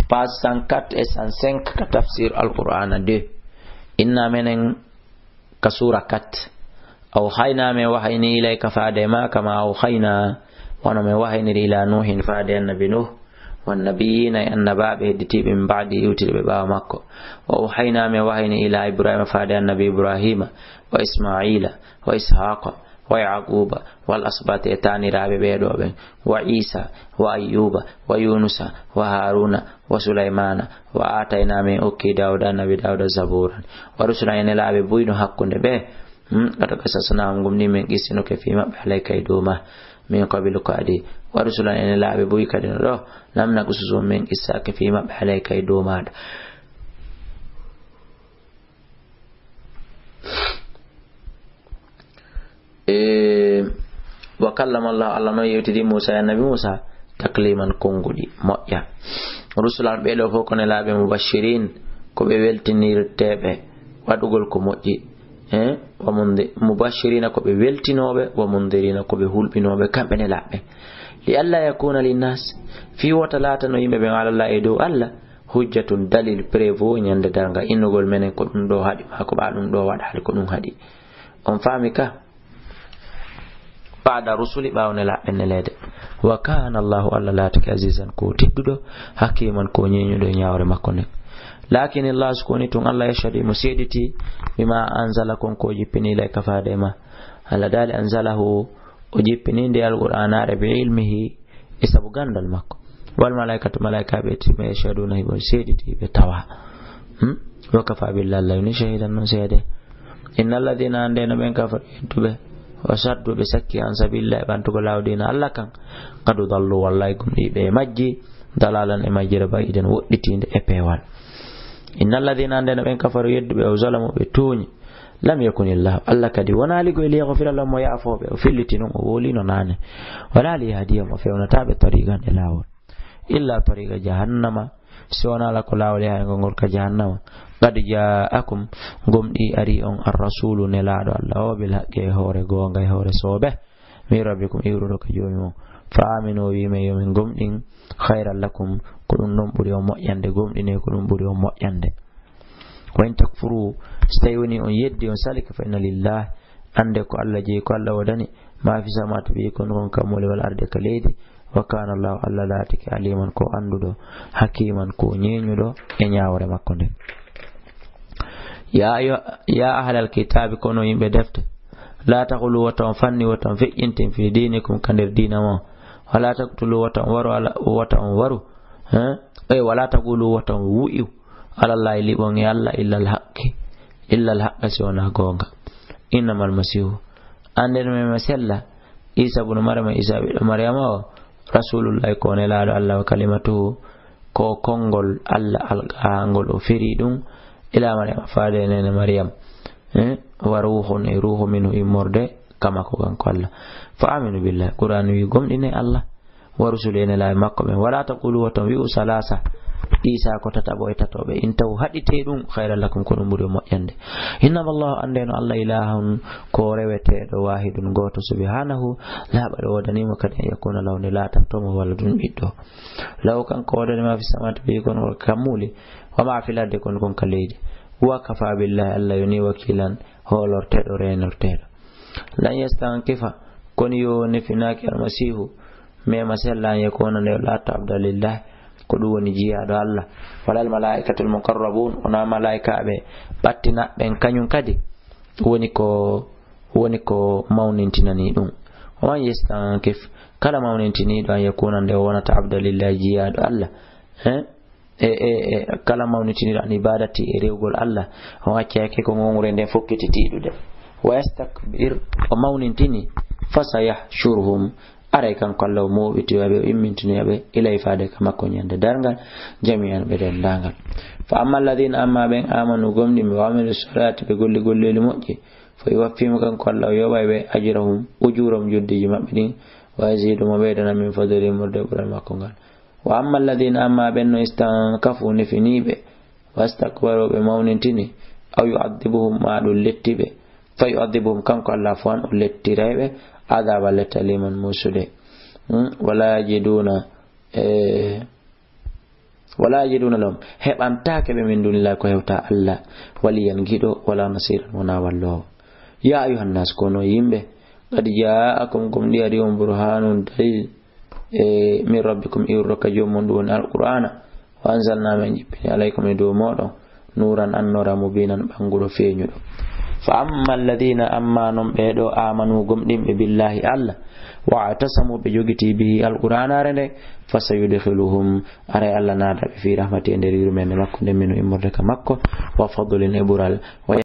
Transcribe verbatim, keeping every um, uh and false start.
Page cent quatre et cent cinq ka tafsir Alqur'ana deux. Inna menen ka sura quatre. Awhayna, men wahayni, ilayka, faade ma, kama awhayna, wano men wahayniri, ila Nuhin, faade annabi Nuh, wan nabiyina, e annabaaɓe hedditiiɓe, min ba'di, iwtiiɓe ɓaawo makko. Wa awhayna, men wahayni, ila Ibrahima, faade annabi Ibrahima, wa Ismaila, wa Ishaqa, wa Yaquba, wal asbati, e taaniraaɓe ɓee ɗoo ɓen, wa Isa, wa Ayyuba, wa Yunusa, wa Haruna, wa Sulaymana, wa atayna, men okki Dawuda, annabi Dawuda, zaburan, wa rusulan, e nelaaɓe buy no hakkunde ɓe. Hmm, qad qasasnahum, gomɗii men qissinoke, fii maɓɓe, alayka, e dow ma, min qablu, ko adii, wa rusulan, e nelaaɓe buy kadi no ɗoo, lam naqsushum, men qissaaki, fii maɓɓe, alayka, e dow maaɗa. E, wa kallama Allah, Allah noon yewtidi Muusa e annabi Muusa, takliman, konnguɗi moƴƴa. Rusulan, ɓee ɗoo fof ko nelaaɓe, mubashirin, ko ɓe weltinirteeɓe waɗugol ko moƴƴi. Eh, wa mundi-, mubashirina, ko ɓe weltinooɓe, wa mundirina, ko ɓe hulɓinooɓe, kamɓe nelaaɓe. Li alla yakuna linnas, fii wota laatano yimɓe ɓen, ala Allah, e dow Allah, hujjatun, dalil, preuve, ñande darnga, innugol menen ko ɗum ɗoo haɗi ma, ko ɓaa ɗum ɗoo waɗaali, ko ɗum haɗi. On faami ka? Ba'da rusuli, ɓaawo nelaaɓe neleede. Wa kana Allahu, Allah laatike, azizan, ko tedduɗo, hakiman, ko ñeeñuɗo e ñaawre makko nden. Lakin Allah, so ko woni tun Allah, yashhadu, himo seediti, bima anzala, kon ko o jippini, ilayka, faade e ma. Allah daali anzalahu, o jippini nde Alqur'aanaare bi ilmihi, e sabu ganndal makko. Wal malaikatu, malaikaaɓe, tima, yashhaduna, hiɓe seediti, hiɓe tawa. Hmm? Wa kafa billahi, Allah ni shahidan, non seede. Innal ladina, ande no ɓen kafaru, yedduɓe, wa saddu, ɓe sakki, an sabilillahi, ɓantugo laawo diina Allah kan, qad dallu, wallahi gomɗii ɓe majji, dalalan, e majjere, ba'idan, woɗɗitiinde e peewal. Innal ladina, ande no ɓen kafaru, yedduɓe, wa zalamu, ɓe tooñi, lam yakunillahu, Allah kadi wonaali goy, liyaghfira lahum, o yaafoo ɓe, o filliti non, o woolino naane. Wala liyahdiyahum, o fewnataa ɓe, tariqan, e laawol. Illa tariqa jahannama, si wonaa la ko laawol yahayngol ngol ka jahannama. Qad ja'akum, gomɗii arii on, ar-rasulu, nelaaɗo Allah o, bil haqqi, e hoore goonga, e hoore soobe. Min rabbikum, iwruɗo ka Joomi mon. Fa aminu, o wi'i men yo min gomɗin, khayran lakum, ko ɗum ɗon ɓuri on moƴƴande, gomɗinee ko ɗum ɓuri on moƴƴande. Wa in takfuru, so tawii wonii on yeddii, on salike, fa inna lillahi, annde ko Allah jeyi, ko Allah woodani, ma fi samawati, ɓe kon kon kammuuli, wal ardi, ka leydi, wa kana Allahu, Allah laatike, aliman, ko annduɗo, hakiman, ko ñeeñuɗo e ñaawre makko nden. Ya ayu-, ya ahlal kitaabi, kono yimɓe defte, la taghlu, wota on fanni, wota on feƴƴintin, fi dinikum, ka nder diina mon, wala taqtulu, wota on waru, ala, wota on waru, eh? E, wala taqulu, wota on wi'u, alallahi, liɓon e Allah, illal haqqi, illal haqqa, si wonaa goonga. Innamal masihu, annden men ma sella, Isa bunu Maryama, Isa ɓiɗɗo Maryama o, rasulullahi, ko nelaaɗo Allah, wa kalimatuhu, ko konngol Allah alqaha ngol o firi ɗum, ila Maryama, faade e neene Maryam. Eh, wa ruhun, e ruhu, minhu, immorde ka makko kanko Allah. Fa aminu billahi, Qur'an wi gomɗine Allah. Wa rusuli, e nelaaɓe makko ɓen. Wala taqulu, wota on wi'u, salasa, Isa ko tataɓo e tatooɓe. Intahu, haɗitee ɗum, khayran lakum, ko ɗum ɓuri on moƴƴande. Innama Allahu, anndee no Allah, ilahun, ko reweteeɗo, wahidun, gooto, subhanahu, laaɓaɗo, woodanii mo kadi, an yakuna lahu, nde laatanto mo waladun, ɓiɗɗo. Lahu, kanko woodani ma fi samawati, ɓe kon ko kammuuli, wa ma fil ardi, kon kon ka leydi. Wa kafa billahi, Allah yoni, wakilan, hoolorteeɗo, reenorteeɗo. Lan yastankifa, kono yo nefinaaki Almasiihu, mais ma sella, an yakuna, nde o laata, abdan lillahi, ko ɗum woni jiyaaɗo Allah. Wala almalaikatul muqarrabun, wona malaikaaɓe ɓattinaɓe ɓen, kañum kadi woni ko, woni ko mawnintinani ɗum. Wa man yastankif, kala mawnintiniiɗo an yakuna, nde o wonata, abdan lillahi, jiyaaɗo Allah, eh? E, e, e kala mawnitiniiɗo an ibadati, e rewgol Allah, on accaaki ko ngongre nden fokkiti tiiɗude. Wa yastakbir, o mawnintini, fa sayahshuruhum, aray kanko Allah o mooɓitoya ɓe, o immintinoya ɓe, ilay, faade ka makko ñande darngal, jami'an, ɓe denndaangal. Fa amma alladhina, amma ɓen, amanu, gomɗimɓe, wa amilu salati, ɓe golli golleeli moƴƴi, fa yuwaffihim, kanko Allah o yoɓay ɓe, ajrahum, ujuurahum, joddeeji maɓɓe ɗin, wa yaziduhum, o ɓeydana, min fadlihi, immorde ɓural makko ngal. Wa amma alladhina, amma ɓen no, istankafu, nefiniiɓe, wastakbaru, ɓe mawnintini, aw yu'adhibuhum, ma ɗum letti ɓe, fa yu'adhibuhum, kanko Allah fuwan o lettiray ɓe, adhaban, lette, aliman, muusude. Hmm? Wala yajiduna, e, Wala yajiduna lahum, heɓantaake ɓe min dunillahi ko hewta Allah, waliyan giɗo, wala nasiran wona walloowo. Ya ayyuhan nas, kono yimɓe, qad ja'akum, gomɗii arii on, burhanun, dalil, e min rabbikum, iwruɗo ka joomum, ɗum woni Alqur'aana. Wa anzalna, min jippini, alaykum, e dow mooɗon, nuuran, annoora, mubiinan, ɓannguɗo, feeñuɗo. Fa amma alladina, amma non ɓee ɗoo, amanu, gomɗinɓe, billahi, Allah, wa atasamu, ɓe jogitii, bihi, Alqur'aanaare nde, fa sayudkhiluhum, aray Allah naada ɓe, fi rahmati, e nder yurmeende makko nden, minu, immorde ka makko, wa fadlin, e ɓural, wa